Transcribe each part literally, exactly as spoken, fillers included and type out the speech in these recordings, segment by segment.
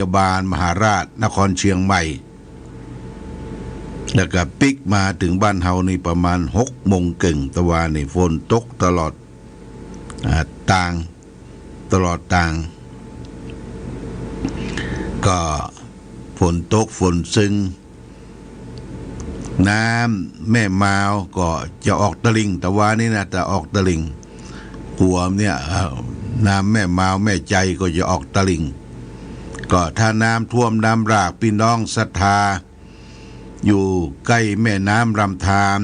ยาบาลมหาราชนครเชียงใหม่ แล้วก็ปิ๊กมาเถิงบ้านเฮานี่ประมาณหกโมงเกิ่ง ตะวานี่ฝนตกตลอด อ่า ตาง ตลอดตาง ก็ฝนตกฝนซึง น้ำแม่มาวก็จะออกตลิ่ง ตะวานี่นะ จะออกตลิ่ง ขัวเนี่ย เอ่อ น้ำแม่มาวแม่ไจก็จะออกตลิ่ง ก็ถ้าน้ำท่วมน้ำหลาก ปี้น้องศรัทธา อยู่ใก้แม่น้ำลำธาร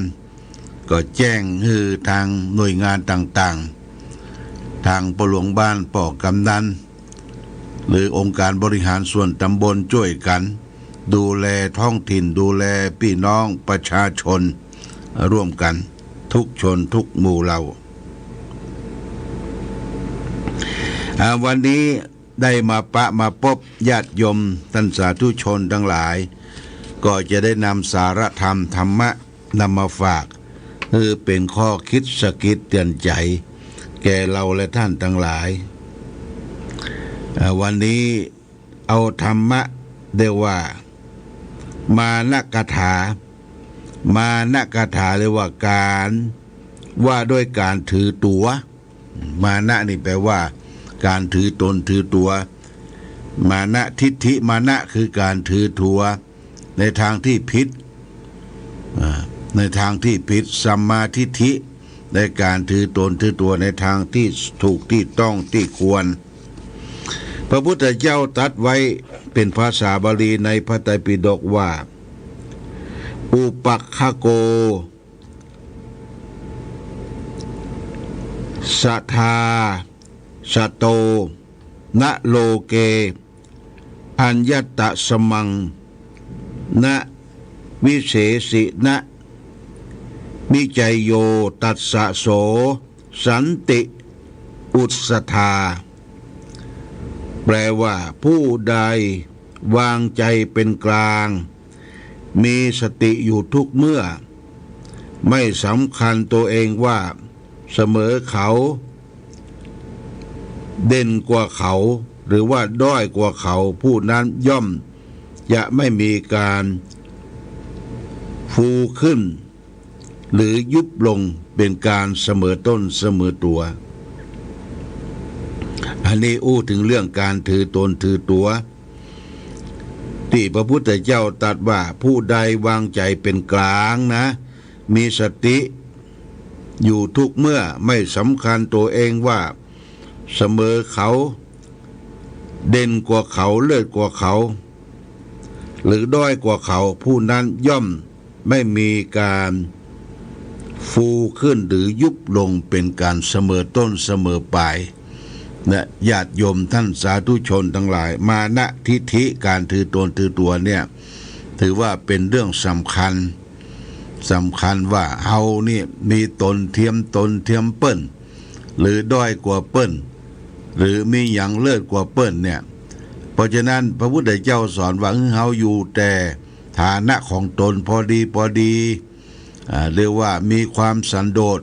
ก็แจ้งหื้อตางหน่วยงานต่างๆ ตางป้อหลวงบ้าน ป้อกำนัน หรือองค์การบริหารส่วนตำบลจ้วยกั๋น ดูแลท้องถิ่น ดูแลปี้น้องประชาชน ร่วมกั๋น ทุกชนทุกหมู่เหล่า อ่า วันนี้ ได้มาปะมาปบญาติโยมต้านสาธุชนตังหลาย ก็จะได้นำสาระธรรมธรรมะนำมาฝาก หื้อเป๋นข้อคิดสะกิดเตื๋อนใจ๋ แก่เฮาและต้านตังหลาย อ่า วันนี้เอาธรรมะเรียกว่า มานะกถา มานะกถาเรียกว่าก๋าน ว่าด้วยก๋านถือตั๋ว มานะนี่แปลว่าก๋านถือตนถือตั๋ว มานะ ทิฏฐิมานะคือก๋านถือตั๋วในตางตี้ผิด อ่า ในตางตี้ผิด สัมมาทิฏฐิ ในก๋านถือตนถือตั๋วในตางตี้ถูกตี้ต้องตี้ควร พระพุทธเจ้าตรัสไว้เป๋นภาษาบาลีในพระไตรปิฎกว่า อุปักขโก สะทาสะโต นะโลเก อัญญตสมัง นะวิเสสินะ มิจโย ตัสสะโส สันติ อุสสทา แปลว่า ผู้ใดวางใจเป็นกลาง มีสติอยู่ทุกเมื่อ ไม่สำคัญตัวเองว่าเสมอเขา เด่นกว่าเขา หรือว่าด้อยกว่าเขา ผู้นั้นย่อมจะไม่มีการฟูขึ้น หรือยุบลงเป็นการเสมอต้นเสมอตั๋ว อันนี้อู้เถิงเรื่องก๋านถือตนถือตั๋ว ตี้พระพุทธเจ้าตรัสว่า ผู้ใดวางใจ๋เป๋นกลางนะ มีสติอยู่ทุกเมื่อ ไม่สำคัญตัวเองว่าเสมอเขา เด่นกว่าเขา เลิศกว่าเขา หรือด้อยกว่าเขา ผู้นั้นย่อมไม่มีการฟูขึ้นหรือยุบลงเป็นก๋านเสมอต้นเสมอปลาย นะ ญาติโยมต้านสาธุชนตังหลาย มานะทิฏฐิ ก๋านถือตนถือตั๋วเนี่ย ถือว่าเป๋นเรื่องสำคัญ สำคัญว่าเฮานี่มีตนเทียมตนเทียมเปิ้น หรือด้อยกว่าเปิ้น หรือมีหยังเลิศกว่าเปิ้นเนี่ย เพราะฉะนั้นพระพุทธเจ้าสอนว่าหื้อเฮาอยู่แต่ฐานะของตนพอดีพอดี อ่า เรียกว่ามีความสันโดษ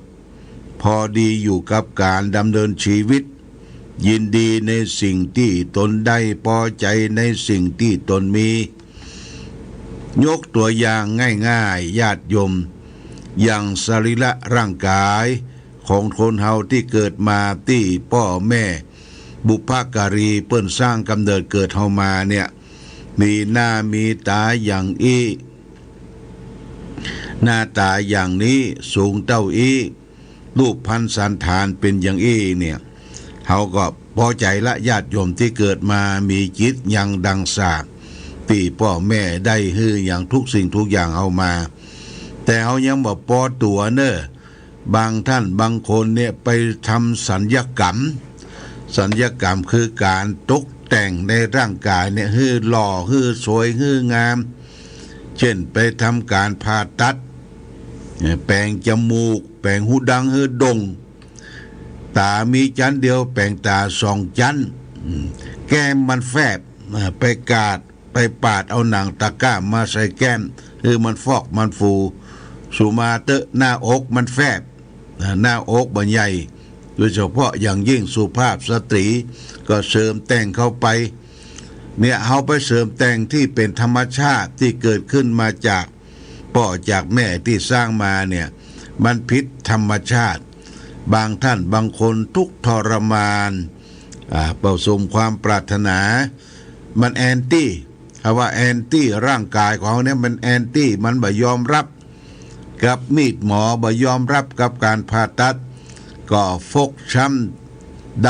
พอดีอยู่กับก๋านดำเนินชีวิต ยินดีในสิ่งตี้ตนได้ พอใจ๋ในสิ่งตี้ตนมี ยกตั๋วอย่างง่ายๆ ญาติโยม อย่างสรีระร่างก๋ายของคนเฮาตี้เกิดมาตี้ป้อแม่บุพการีเปิ้นสร้างก๋ำเนิดเกิดเฮามาเนี่ย มีหน้ามีต๋าอย่างอี้ หน้าต๋าอย่างนี้ สูงเต้าอี้ รูปพรรณสันฐานเป๋นอย่างอี้เนี่ย เฮาก็ปอใจ๋ละ ญาติโยมตี้เกิดมามีจิตยังดังสาก ตี้ป้อแม่ได้หื้อหยังทุกสิ่งทุกอย่างเฮามา แต่เฮายังบ่ปอตั๋วเน่อ บางต้านบางคนเนี่ยไปทำสัญญกรรม สัญญกรรมคือก๋านตกแต่งในร่างก๋ายเนี่ยหื้อหล่อ หื้อสวย หื้องาม เจ้นไปทำก๋านผ่าตัด แป๋งจมูก แป๋งฮูดังหื้อโด่ง ต๋ามีจั๊นเดียวแป๋งต๋าสองจั๊น อืม แก้มมันแฟบ อ่า ไปกาด ไปปาดเอาหนังตะกร้ามาใส่แก้ม หื้อมันฟอกมันฟู สุมาเต๊อะ หน้าอกมันแฟบ อ่า หน้าอกบ่ใหญ่ โดยเฉพาะอย่างยิ่งสุภาพสตรีก็เสริมแต่งเข้าไป เนี่ย เฮาไปเสริมแต่งตี้เป๋นธรรมชาติตี้เกิดขึ้นมาจากป้อจากแม่ตี้สร้างมาเนี่ย มันผิดธรรมชาติ บางต้านบางคนทุกข์ทรมาน อ่า บ่สมความปรารถนา มันแอนตี้ เฮาว่าแอนตี้ ร่างก๋ายของเฮาเนี่ยมันแอนตี้ มันบ่ยอมฮับกับมีดหมอ บ่ยอมฮับกับก๋านผ่าตัด ก็ฟกช้ำด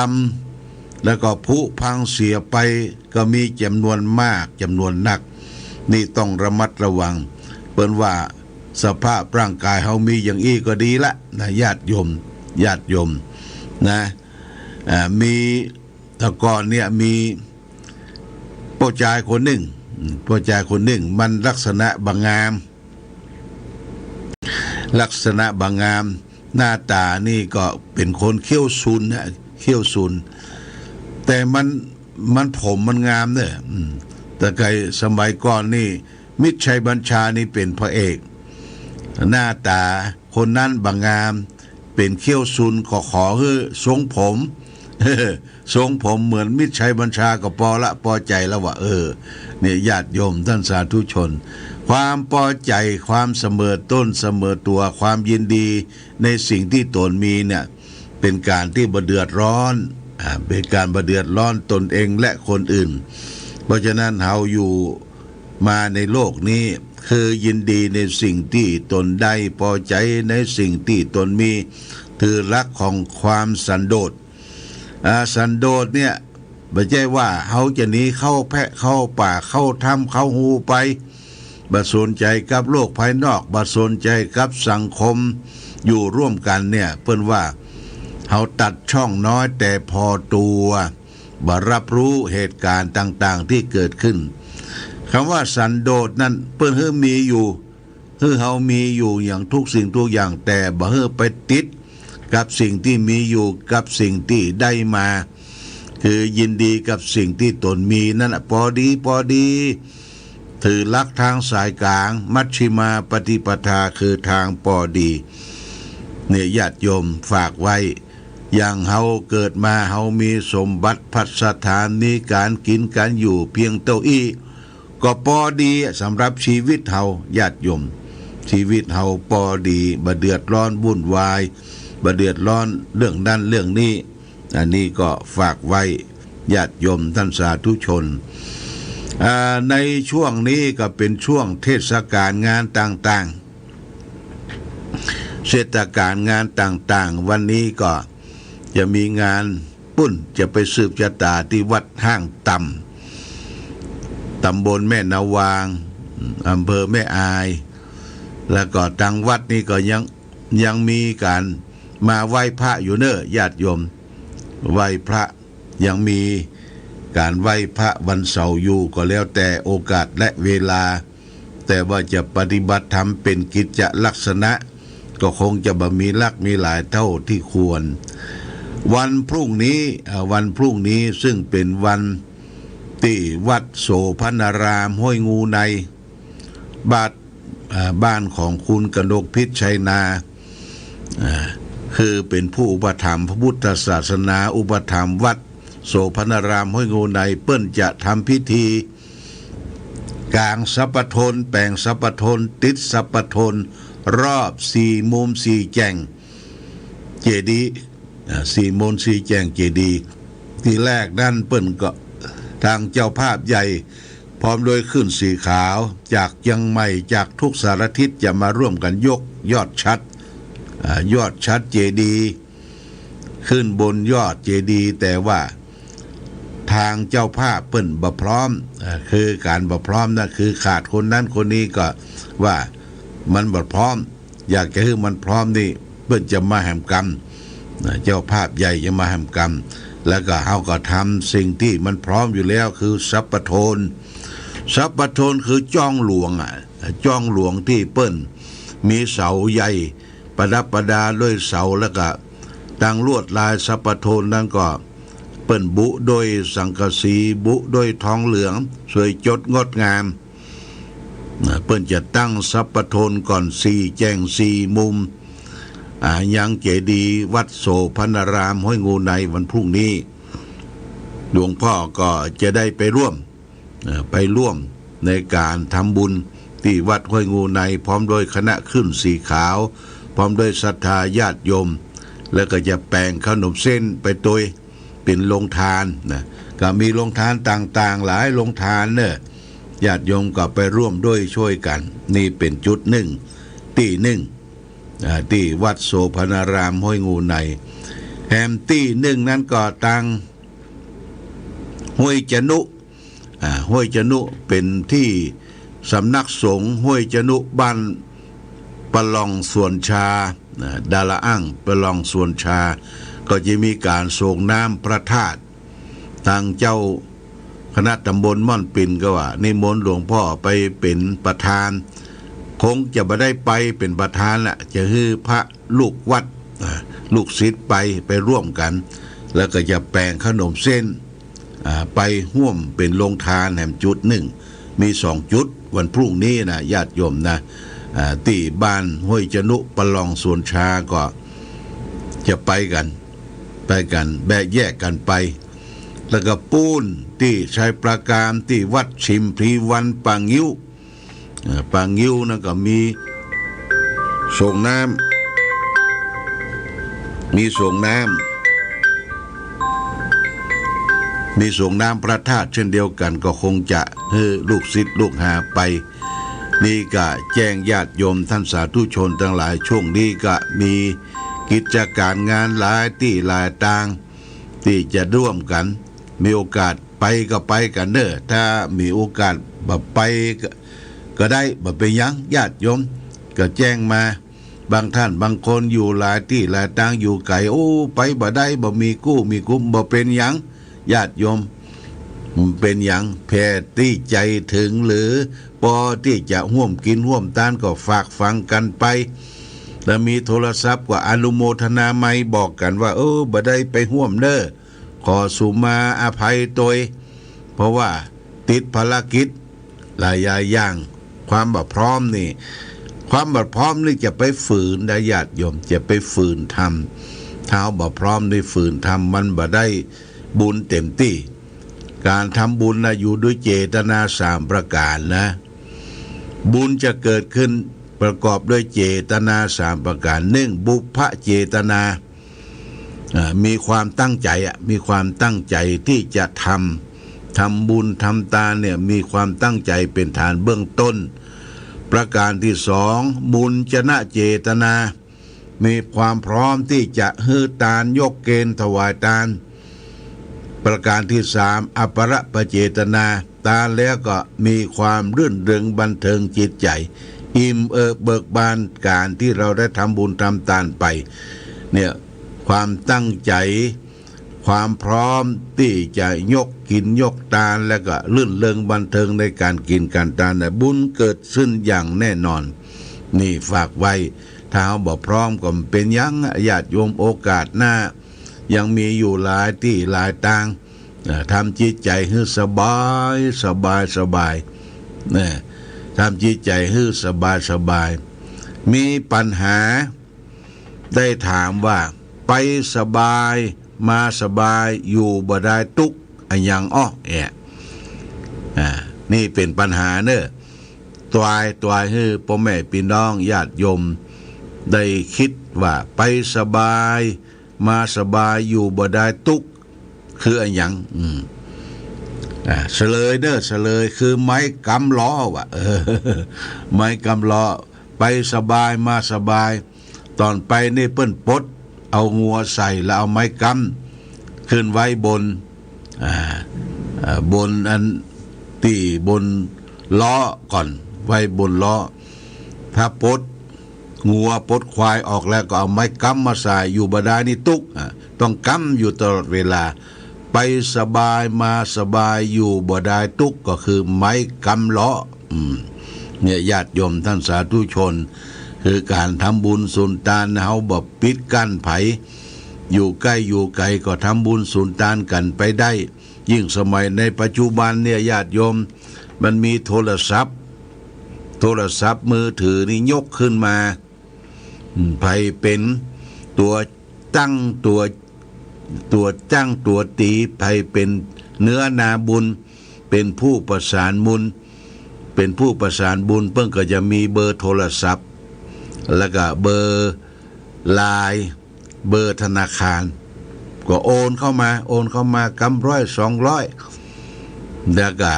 ำ แล้วก็ผุพังเสียไป ก็มีจ๋ำนวนมาก จ๋ำนวนนัก นี่ต้องระมัดระวัง เปิ้นว่าสภาพร่างก๋ายเฮามีอย่างอี้ก็ดีละนะ ญาติโยม ญาติโยมนะ อ่า มี แต่ก่อนเนี่ยมีป้อจายคนนึ่ง อืม ป้อจายคนนึ่ง มันลักษณะบ่งาม ลักษณะบ่งาม หน้าต๋านี่ก็เป๋นคนเขี้ยวซุนนะ เขี้ยวซุน แต่มัน มันผมมันงามเน่อ อืม แต่ไกลสมัยก่อนนี่ มิตรชัยบัญชานี่เป๋นพระเอก หน้าต๋าคนนั้นบ่งาม เป๋นเขี้ยวซุน ก็ขอหื้อทรงผม ทรงผมเหมือนมิตรชัยบัญชาก็ปอละ ปอใจ๋แล้วว่า เออ เนี่ย ญาติโยมต้านสาธุชน ความปอใจ๋ ความเสมอต้นเสมอตั๋ว ความยินดีในสิ่งตี้ตนมีเนี่ย เป๋นก๋านตี้บ่เดือดร้อน อ่า เป๋นก๋านบ่เดือดร้อนตนเองและคนอื่น เพราะฉะนั้นเฮาอยู่มาในโลกนี้ คือยินดีในสิ่งตี้ตนได้ ปอใจ๋ในสิ่งตี้ตนมี ถือหลักของความสันโดษ อ่า สันโดษเนี่ย บ่ใจ้ว่าเฮาจะหนีเข้าแพะเข้าป่า เข้าถ้ำเข้าฮูไป บ่สนใจ๋กับโลกภายนอก บ่สนใจ๋กับสังคมอยู่ร่วมกั๋นเนี่ย เปิ้นว่าเฮาตัดช่องน้อยแต่พอตั๋ว บ่ฮับฮู้เหตุก๋ารณ์ต่างๆ ตี้เกิดขึ้น กำว่าสันโดษนั้น เปิ้นหื้อมีอยู่ หื้อเฮามีอยู่อย่างทุกสิ่งทุกอย่าง แต่บ่หื้อไปติดกับสิ่งตี้มีอยู่ กับสิ่งตี้ได้มา คือยินดีกับสิ่งตี้ตนมีนั่นน่ะ ปอดี ปอดี ถือหลักตางสายก๋าง มัชฌิมาปฏิปทา คือตางปอดี เนี่ย ญาติโยมฝากไว้ อย่างเฮาเกิดมา เฮามีสมบัติภัสถาน มีก๋านกิ๋นก๋านอยู่เพียงเต้าอี้ ก็ปอดีสำหรับชีวิตเฮา ญาติโยม ชีวิตเฮาปอดี บ่เดือดร้อนวุ่นวาย บ่เดือดร้อนเรื่องนั้นเรื่องนี้ อันนี้ก็ฝากไว้ ญาติโยมต้านสาธุชน อ่า ในช่วงนี้ก็เป๋นช่วงเทศกาลงานต่างๆ เทศกาลงานต่างๆ วันนี้ก็จะมีงาน ปุ้นจะไปสืบจะต๋าตี้วัดห้างต่ำ ต๋ำบลแม่นาวาง อำเภอแม่อาย แล้วก็ตางวัดนี่ก็ยัง ยังมีก๋านมาไหว้พระอยู่เน่อ ญาติโยม ไหว้พระ ยังมีก๋านไหว้พระวันเสาร์อยู่ ก็แล้วแต่โอกาสและเวลา แต่ว่าจะปฏิบัติธรรมเป๋นกิจจะลักษณะ ก็คงจะบ่มีหลากมีหลายเต้าตี้ควร วันพรุ่งนี้ อ่า วันพรุ่งนี้ซึ่งเป๋นวันตี้วัดโสภณารามห้วยงูใน บ้าน อ่า บ้านของคุณกนกพิชชัยนา อ่า คือเป๋นผู้อุปถัมภ์พระพุทธศาสนา อุปถัมภ์วัดโสภณารามห้วยงูใน เปิ้นจะทำพิธี ก๋างสัพพะโทน แป๋งสัพพะโทน ติดสัพพะโทน รอบสี่มุมสี่แจ่งเจดีย์ อ่า สี่มุมสี่แจ่งเจดีย์ ตี้แรกนั้นเปิ้นก็ ตางเจ้าภาพใหญ่ พร้อมด้วยคลื่นสีขาว จากเจียงใหม่ จากทุกสารทิศจะมาร่วมกั๋นยกยอดฉัตร อ่า ยอดฉัตรเจดีย์ ขึ้นบนยอดเจดีย์ แต่ว่าตางเจ้าภาพเปิ้นบ่พร้อม อ่า คือก๋านบ่พร้อมนะ คือขาดคนนั้นคนนี้ ก็ว่ามันบ่พร้อม อยากจะหื้อมันพร้อมนี่ เปิ้นจะมาแหมกำ นะ เจ้าภาพใหญ่จะมาแหมกำ แล้วก็เฮาก็ทำสิ่งตี้มันพร้อมอยู่แล้ว คือสัพพะโทน สัพพะโทนคือจ้องหลวงอะ จ้องหลวงตี้เปิ้นมีเสาใหญ่ ประดับประดาด้วยเสา แล้วก็ตางลวดลายสัพพะโทนนั้นก็เปิ้นบุด้วยสังกะสี บุด้วยทองเหลือง สวยจดงดงาม นะ เปิ้นจะตั้งสัพพะโทนก่อนสี่แจ่งสี่มุม อ่า ยังเจดีย์วัดโสภณารามห้วยงูในวันพรุ่งนี้ หลวงพ่อก็จะได้ไปร่วม เอ่อ ไปร่วมในก๋านทำบุญตี้วัดห้วยงูใน พร้อมด้วยคณะขึ้นสีขาว พร้อมด้วยศรัทธาญาติโยม แล้วก็จะแป๋งขนมเส้นไปตวยเป๋นโฮงตานนะ ก็มีโฮงตานต่างๆ หลายโฮงตานเน่อ ญาติโยมก็ไปร่วมด้วยช่วยกั๋น นี่เป๋นจุดนึ่ง ตี้นึ่ง อ่า ตี้วัดโสภณารามห้วยงูใน แหมตี้นึ่งนั้นก็ตางห้วยจนุ อ่า ห้วยจนุเป๋นตี้สำนักสงฆ์ห้วยจนุบ้านปะล่องสวนชา อ่า ดาละอั้งปะล่องสวนชา ก็จะมีก๋านสรงน้ำพระธาตุ ตางเจ้าคณะตำบลม่อนปิ่นก็ว่านิมนต์หลวงพ่อไปเป๋นประธาน คงจะบ่ได้ไปเป๋นประธานละ จะหื้อพระลูกวัด อ่า ลูกศิษย์ไป ไปร่วมกั๋น แล้วก็จะแป๋งขนมเส้น อ่า ไปฮ่วมเป๋นโฮงตานแหมจุดนึ่ง มีสองจุด วันพรุ่งนี้นะ ญาติโยมนะ อ่า ตี้บ้านห้วยจนุปะล่องสวนชาก็จะไปกั๋น ไปกั๋น แบ่แยกกั๋นไป แล้วก็ปู๊นตี้ชัยปราการ ตี้วัดชิมพลีวันป่างิ้ว เอ่อ ป่างิ้วนั้นก็มีสรงน้ำ มีสรงน้ำ มีสรงน้ำพระธาตุเช่นเดียวกั๋น ก็คงจะหื้อลูกศิษย์ลูกหาไป นี่ก็แจ้งญาติโยมต้านสาธุชนตังหลาย ช่วงนี้ก็มีกิจก๋ารงานหลายตี้หลายตาง ตี้จะร่วมกั๋น มีโอกาสไปก็ไปกั๋นเน่อ ถ้ามีโอกาสบ่ไปก็ ก็ได้ บ่เป๋นหยัง ญาติโยม ก็แจ้งมา บางต้านบางคนอยู่หลายตี้หลายตาง อยู่ไก๋ โอ้ ไปบ่ได้ บ่มีกู้มีกุม บ่เป๋นหยัง ญาติโยม บ่เป๋นหยัง แผ่ตี้ใจ๋เถิงหรือ ปอตี้จะฮ่วมกิ๋นฮ่วมตานก็ฝากฝังกั๋นไป แล้วมีโทรศัพท์ก็อนุโมทนาไมบอกกั๋นว่า เออ บ่ได้ไปฮ่วมเน่อ ขอสุมาอภัยตวย เพราะว่าติดภารกิจหลายอย่าง ความบ่พร้อมนี่ ความบ่พร้อมนี่จะไปฝืนได้ ญาติโยม จะไปฝืนทำ ถ้าเฮาบ่พร้อมนี่ฝืนทำ มันบ่ได้บุญเต๋มตี้ ก๋านทำบุญนะอยู่ด้วยเจตนาสามประก๋านนะ บุญจะเกิดขึ้นประกอบด้วยเจตนาสามประก๋าน นึ่ง บุพเจตนา อ่า มีความตั้งใจ๋อะ มีความตั้งใจ๋ตี้จะทำ ทำบุญทำตานเนี่ย มีความตั้งใจ๋เป๋นฐานเบื้องต้น ประก๋านตี้สอง บุญจนะเจตนา มีความพร้อมตี้จะหื้อตาน ยกเกณฑ์ถวายตาน ประก๋านตี้สาม อปรปเจตนา ตานแล้วก็มีความรื่นเริงบันเทิงจิตใจ๋ อิ่มเอิบเบิกบานก๋านตี้เฮาได้ทำบุญทำตานไป เนี่ย ความตั้งใจ๋ ความพร้อมตี้จะยกกิ๋นยกตาน แล้วก็รื่นเริงบันเทิงในก๋านกิ๋นก๋านตานนะ บุญเกิดขึ้นอย่างแน่นอน นี่ฝากไว้ ถ้าเฮาบ่พร้อมก็บ่เป๋นหยัง ญาติโยม โอกาสหน้า ยังมีอยู่หลายตี้หลายตาง เอ่อ ทำจิตใจ๋หื้อสบาย สบาย สบาย นะ ทำจิตใจ๋หื้อสบาย สบาย มีปัญหา ได้ถามว่า ไปสบาย มาสบาย อยู่บ่ได้ตุ๊กข์อะหยังอ้อ แอะ อ่า นี่เป๋นปัญหาเน่อ ตวย ตวยหื้อป้อแม่ปี้น้องญาติโยม ได้กึ๊ดว่า ไปสบาย มาสบาย อยู่บ่ได้ตุ๊กข์ คืออะหยัง อืม อ่า เสลยเน่อ เสลย คือไม้กำล้อว่ะ เออ ไม้กำล้อ ไปสบาย มาสบาย ต๋อนไปนี่เปิ้นปลดเอางัวใส่ แล้วเอาไม้กำขึ้นไว้บน อ่า อ่า บนอันตี้บนล้อก่อน ไว้บนล้อ ถ้าปลดงัวปลดควายออกแล้วก็เอาไม้กำมาใส่ อยู่บ่ได้นี่ตุ๊กข์ อ่า ต้องกำอยู่ตลอดเวลา ไปสบายมาสบาย อยู่บ่ได้ตุ๊กข์ ก็คือไม้กำล้อ อืม เนี่ย ญาติโยมต้านสาธุชน คือก๋านทำบุญสุนตาน เฮาบ่ปิดกั้นใผ อยู่ใก้อยู่ไก๋ก็ทำบุญสุนตานกั๋นไปได้ ยิ่งสมัยในปัจจุบันเนี่ย ญาติโยม มันมีโทรศัพท์ โทรศัพท์มือถือนี่ยกขึ้นมา อืม ใผเป๋นตั๋วตั้งตั๋ว ตั๋วตั้งตั๋วตี๋ ใผเป๋นเนื้อนาบุญ เป็นผู้ประสานบุญ เป็นผู้ประสานบุญ เปิ้นก็จะมีเบอร์โทรศัพท์ แล้วก็เบอร์ไลน์ เบอร์ธนาคาร ก็โอนเข้ามา โอนเข้ามา กำร้อยสองร้อย แล้วก็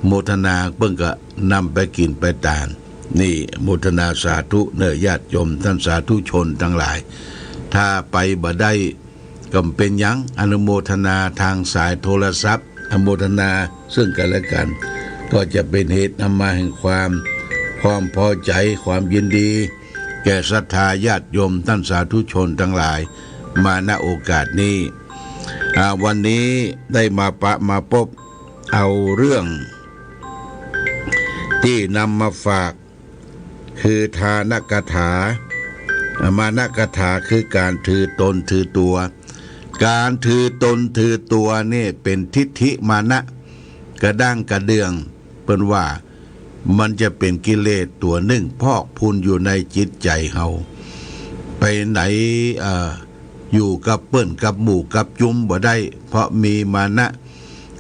โมทนา เปิ้นก็นำไปกิ๋นไปตาน นี่โมทนาสาธุเน่อญาติโยมต้านสาธุชนตังหลาย ถ้าไปบ่ได้ก็บ่เป๋นหยัง อนุโมทนาตางสายโทรศัพท์ อนุโมทนาซึ่งกั๋นและกั๋น ก็จะเป๋นเหตุนำมาแห่งความ ความพอใจ๋ ความยินดี แก่ศรัทธาญาติโยมต้านสาธุชนตังหลาย มา ณ โอกาสนี้ อ่า วันนี้ได้มาปะมาปบ เอาเรื่องตี้นำมาฝาก คือทานคาถา อ่า มานะคาถา คือก๋านถือตนถือตั๋ว ก๋านถือตนถือตั๋วนี่เป๋นทิฏฐิมานะ กระด้างกระเดื่อง เปิ้นว่ามันจะเป๋นกิเลสตั๋วนึ่งพอกพูนอยู่ในจิตใจ๋เฮา ไปไหน เอ่อ อยู่กับเปิ้นกับหมู่กับจุมบ่ได้ เพราะมีมานะ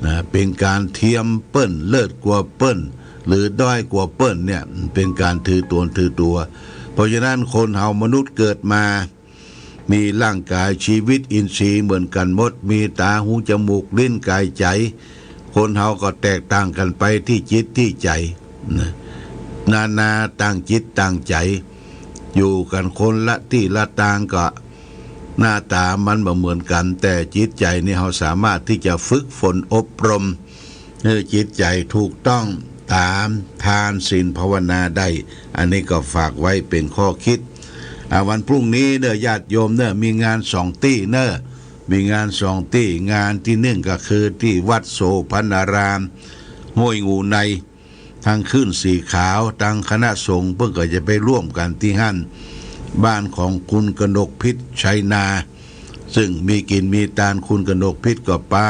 อ่า เป๋นก๋านเทียมเปิ้น เลิศกว่าเปิ้น หรือด้อยกว่าเปิ้นเนี่ย เป๋นก๋านถือตนถือตั๋ว เพราะฉะนั้นคนเฮามนุษย์เกิดมา มีร่างก๋ายชีวิตอินทรีย์เหมือนกั๋นหมด มีต๋า หู จมูก ลิ้น ก๋าย ใจ๋ คนเฮาก็แตกต่างกั๋นไปตี้จิตตี้ใจ๋นะ นานาต่างจิตต่างใจ๋ อยู่กั๋นคนละตี้ละตางก็หน้าต๋ามันบ่เหมือนกั๋น แต่จิตใจ๋นี่เฮาสามารถตี้จะฝึกฝนอบรม หื้อจิตใจ๋ถูกต้องต๋ามทานศีลภาวนาได้ อันนี้ก็ฝากไว้เป๋นข้อคิด อ่า วันพรุ่งนี้เน่อญาติโยมเน่อ มีงานสองตี้เน่อ มีงานสองตี้ งานตี้นึ่งก็คือตี้วัดโสภณาราม ห้วยงูใน ตางคลื่นสีขาว ตางคณะสงฆ์เปิ้นก็จะไปร่วมกั๋นตี้หั้น บ้านของคุณกนกพิษ ชัยนา ซึ่งมีกิ๋นมีตาน คุณกนกพิษก็ปา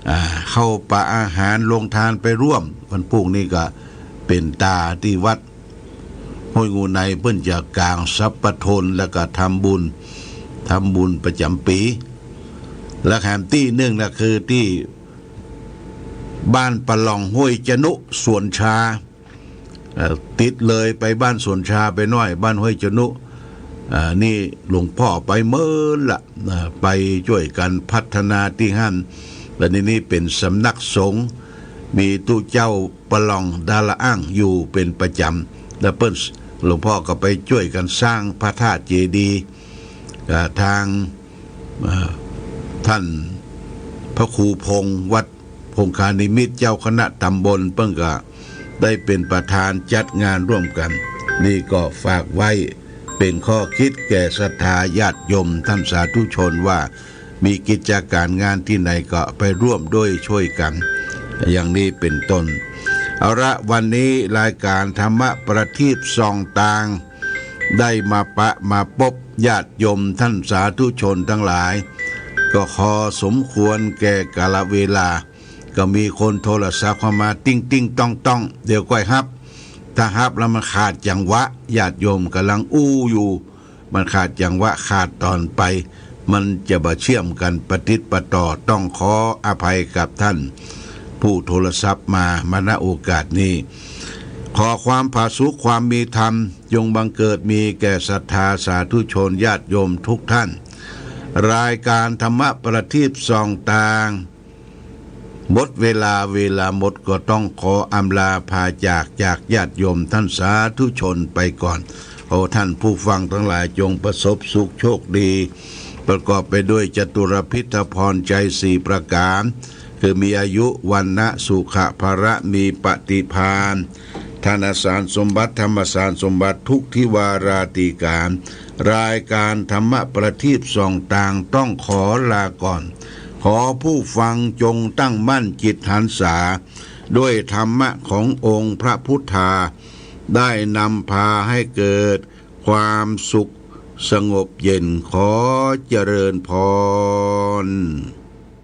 อ่า ข้าวปาอาหาร โฮงตานไปร่วม วันพรุ่งนี้ก็เป๋นต๋าตี้วัดห้วยงูใน เปิ้นจะก๋างสัพพะทน แล้วก็ทำบุญ ทำบุญประจ๋ำปี๋ และแถมตี้นึ่งนะคือตี้บ้านปะหล่องห้วยจนุ สวนชา เอ่อ ติดเลยไปบ้านสวนชาไปหน้อย บ้านห้วยจนุ อ่า นี่หลวงป้อไปเมินละ อ่า ไปจ้วยกั๋นพัฒนาตี้หั้น และนี่ นี่เป๋นสำนักสงฆ์ มีตุ๊เจ้าปะหล่องดาละอ้างอยู่เป๋นประจ๋ำ และเปิ้น หลวงป้อก็ไปจ้วยกั๋นสร้างพระธาตุเจดีย์ อ่า ตาง อ่า ต้านพระครูพงษ์ วัด คงคานิมิตร เจ้าคณะต๋ำบล เปิ้นก็ได้เป๋นประธานจัดงานร่วมกั๋น นี่ก็ฝากไว้เป๋นข้อคิดแก่ศรัทธาญาติโยมต้านสาธุชนว่า มีกิจก๋ารงานตี้ไหนก็ไปร่วมด้วยช่วยกั๋น อย่างนี้เป๋นต้น เอาละ วันนี้รายก๋านธรรมะประทีปส่องตาง ได้มาปะมาปบญาติโยมต้านสาธุชนตังหลาย ก็พอสมควรแก่กาลเวลา ก็มีคนโทรศัพท์เข้ามาติ๊งๆ ต๊องๆ เดี๋ยวก้อยฮับ ถ้าฮับแล้วมันขาดจังหวะ ญาติโยมก่ำลังอู้อยู่ มันขาดจังหวะ ขาดต๋อนไป มันจะบ่เชื่อมกั๋นปะติดปะต่อ ต้องขออภัยกับต้านผู้โทรศัพท์มา มา ณ โอกาสนี้ ขอความผาสุก ความมีธรรม จงบังเกิดมีแก่ศรัทธาสาธุชนญาติโยมทุกท่าน รายก๋านธรรมะประทีปส่องตาง หมดเวลา เวลาหมด ก็ต้องขออำลาพาจาก จากญาติโยมต้านสาธุชนไปก่อน ขอท่านผู้ฟังตังหลายจงประสบสุขโชคดี ประกอบไปด้วยจตุรพิธพรชัยสี่ประก๋าน คือมีอายุ วรรณะ สุขะ พละ มีปฏิภาณ ธนสารสมบัติ ธรรมสารสมบัติ ทุกทิวาราตรีก๋าน รายก๋านธรรมะประทีปส่องตางต้องขอลาก่อน ขอผู้ฟังจงตั้งมั่นจิตหันษา ด้วยธรรมะขององค์พระพุทธา ได้นำพาให้เกิดความสุขสงบเย็น ขอเจริญพร